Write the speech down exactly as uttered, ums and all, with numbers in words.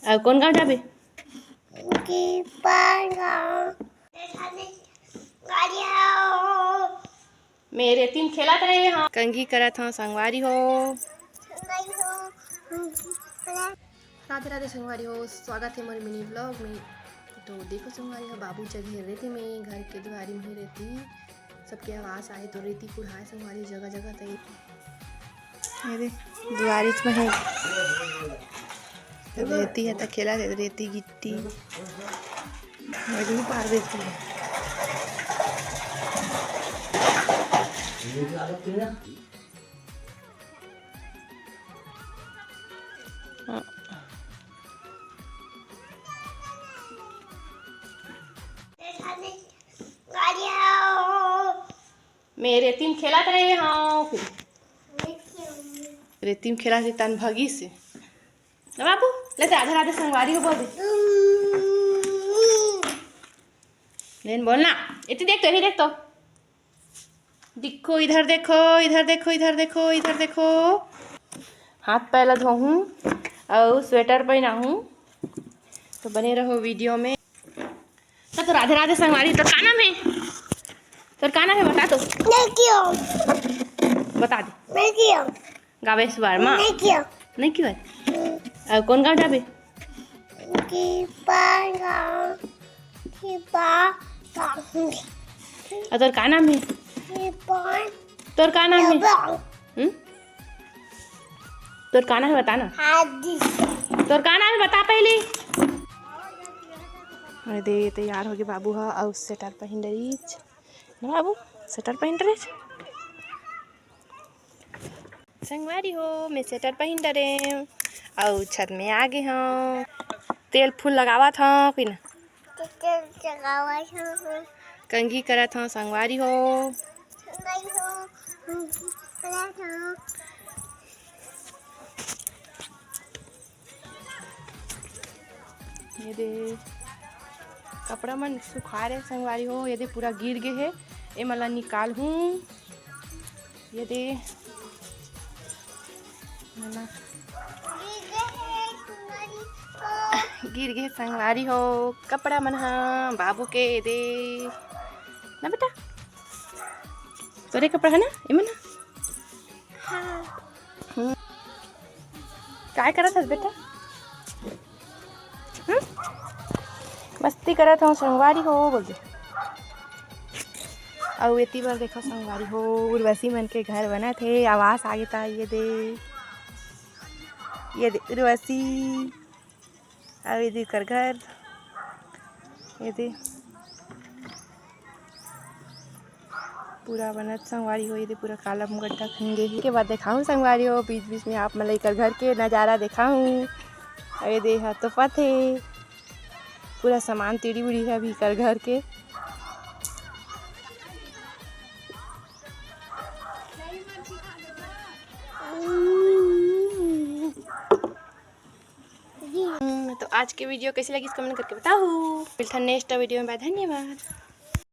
अउ कौन गाँव जाबे? की पार गाँव। मेरे तीन खेलत रहे हाँ। कंघी करत हाँ संगवारी हो। राधे राधे संगवारी हो, स्वागत है मोर मिनी ब्लॉग में। तो देखो संगवारी हो, बाबू चघे रेती में, घर के दुआरी में ही रेती। सबके आवाज आए तो रेती कुढ़ाए संगवारी जगह जगह तई। ये दे, दुआरी में है रेती है, त खेला है रेती गिट्टी। मजनू पार देती है। मैं रेती में खेलत रहे हँव, फिर रेती में खेलत रहे तन भगी से। ना बाबू, ले राधे राधे संगवारी हो बोल दे। लेन बोलना, इतनी देख तो, इतनी देख तो। दिखो, इधर देखो, इधर देखो, इधर देखो, इधर देखो। हाथ पैर ला धोहूँ अउ स्वेटर पहनाहूँ, तो बने रहो वीडियो में। तो, तो राधे राधे संगवारी, तोर का नाम है? तोर का नाम है, बता तो। नहीं क्यों? बता दे। नहीं क्यों? गावेश वर्मा। नहीं क्यों? नहीं क्यों है? अउ कौन गाँव जाबे? की पार गाँव। की पार गाँव। अउ तोर का नाम है? की पार तोर का नाम है? गाँव। हम्म? तोर का नाम है, बता ना। आदि। तोर का नाम है, बता पहली। अरे दे, तैयार हो गए बाबू हा, अउ स्वेटर पहन डरीच ना बाबू, स्वेटर पहन डरीच। संगवारी हो, मैं स्वेटर पहन डरे अउ छत में आ गे हँव। तेल फूल लगावत हँव कि ना? तेल लगावत हँव। कंघी करत हँव संगवारी हो। संगवारी हो, कंघी करत हँव। ये दे कपड़ा मन सुखाए रहे संगवारी हो, ये दे पूरा गिर गे हे, एमन ला निकालहूँ। ये दे, ये ना। गिर गे संगवारी हो कपड़ा मन हा बाबू के, ये दे ना बेटा, तोरे कपड़ा है ना, एमन ना। हाँ। हम्म। काय करत हस बेटा? हम्म? मस्ती करत हँव संगवारी हो बोल दे। अउ एती बर देखो संगवारी हो, उर्वशी मन के घर बनत हे, आवास आगे ता ये दे, ये दे उर्वशी। अउ ये दे कर घर, ये दे पूरा बनत संगवारी हो, ये दे पूरा काला मुगट्टा खन गे हे। के बाद देखाहूँ संगवारी हो, बीच बीच में आप मन ला एकर घर के नजारा देखाहूँ। अउ ये दे हा तो पथे पूरा सामान तिड़ी उड़ी हे अभी एकर घर के। हम्म, तो आज के वीडियो कैसे लगिस, कमेंट करके बताओ। मिलथन नेक्स्ट वीडियो में, बाय, धन्यवाद।